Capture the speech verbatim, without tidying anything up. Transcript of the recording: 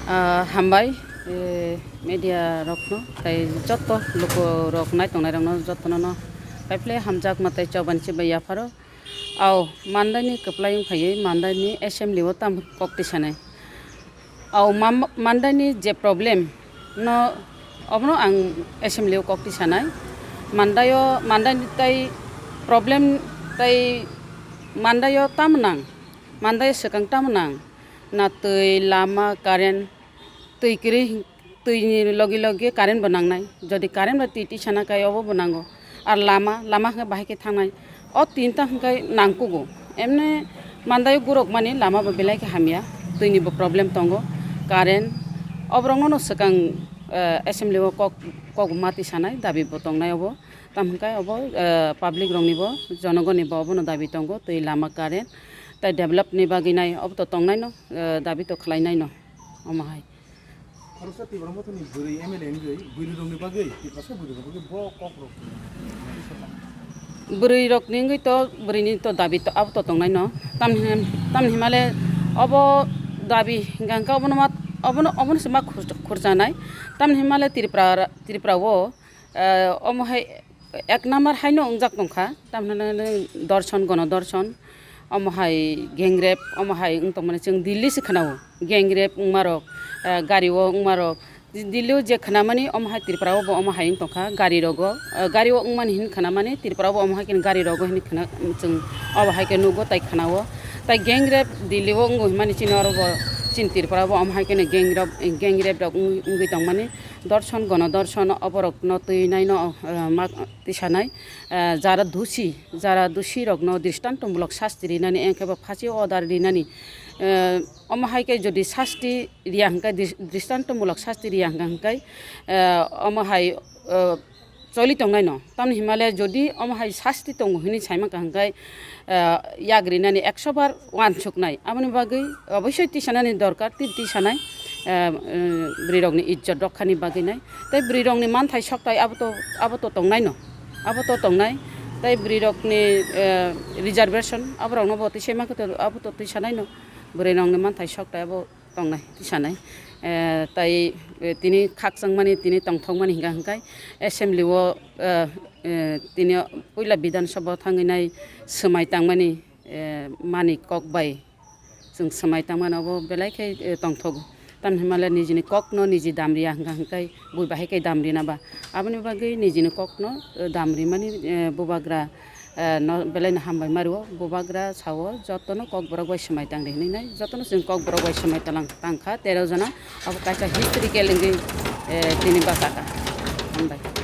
Ah, hambai, eh, media rokno, tei joto luku rok nai tongnai rokno jotono no paiphle hamjak ma tei chobani se bai yapharo. Au, Mandai ni kwplai wng phaiwi Mandai ni assembly o tam kok tisanai. Au, mam-, Mandai ni je problem no, obono ang assembly o kok tisanai. Mandai o, Mandai ni tai problem tai Mandai o tam nang, Mandai o swkang tam nang. Na twi, lama, current, twi kwrwi, twi ni logi logi current bo nangnai. Jodi current bai twi tisana kai obo bo nango. Ar lama, lama hwnkhe bahai khe thangnai. O tinta hwnkhe nangkugo. Emne Mandai o gurok mani lama bo belai khe hamya. Twi ni bo problem tongo. Current, oborok no no swkang, eh, assembly o kok, kok ma tisanai, dabi bo tongnai obo. Tam hwnkhe obo, eh, public rok ni bo, jonogon ni bo obono dabi tongo. Twi, lama, current, tai develop ni bagwi nai obo to tongnai no, eh, dabi to khlai nai no. Omo hai. Khoroksa Tipra Mothani bwrwi M L A wngwi bwrwi rokni bagwi, Tiprasa bwrwi rokni bagwi bo kok rok. Bwrwi rokni wngwi to, bwrwini to dabi to, abo to tongnai no. Tamni hin-, tamni himale obo dabi hingka hingka obono ma, obono, obono se ma khur-, khurchanai. Tamni himale Tripura, Tripura o, eh, omo hai ek number haino wngjak tongkha, tamhinani dorson, gono dorson, omo hai gang rape, omo hai wng tongmani chwng Delhi se khwnao, gang rape wngma rok, eh, gari o wngma rok, Delhi o je khwnamani omo hai Tripura o bo omo hai wng tongkha, gari rogo, eh, gari o wngmani hin khwnamani Tripura o bo omo hai khe gari rogo hin khwna chwng obo hai khe nugo tai khwnao, tai gang rape Delhi o wngo hinmani chini oro bo chini Tripura o bo omo hai khe gang rape, gang rape rok wng-, wngwi tongmani. Dorson, gono dorson, oborokno twi naino, eh, ma tisanai, eh, jara dusi, jara dusi rokno dristantomulok sasti rinani, engkhe bo phasi order rinani, eh, omo hai khe jodi sasti riya hwnkhe, dris-, dristantomulok sasti riya hwnkhe, hwnkhe, eh, omo hai, eh, choli tongnaino. Tamni himale jodi omo hai sasti tongo hwnwi saimaka hwnkhe, eh, yagrinani ekso bar uansuknai. Aboni bagwi oboisoi tisanani dorkar, tei tisanai, eh, eh, bwrwirokni ijjot rokhani bagwi nai. Tei bwrwirokni manthai soktai abo to, abo to tongnaino. Abo to tongnai. Tei bwrwirokni, eh, reservation aborokno bo tisai mankhe to, abo to tisanaino. Bwrwirokni manthai soktai abo tongnai, tisanai. Eh, tai, eh, tini khakchangmani, tini tongthokmani hingka hingkai assembly o, eh, eh, tini puila Bidhan Sabha o thangwi nai swmai tangmani, eh, mani kok bai chwng swmai tangmani obo belai khe, eh, tongthogo. Tamni himale nijini kokno niji damriya hingka hingkai bui bahai khe damrina ba. Aboni bagwi nijini kokno, eh, damrimani, eh, bubagra eh, no, belai no hambai mario, bubagra sao, jotono kokborok bai swmai tang di hinwi nai, jotono chwng kokborok bai swmai talang tang kha, tero jona, abo kaisa historical wngwi, eh, tini bachaka. Hambai.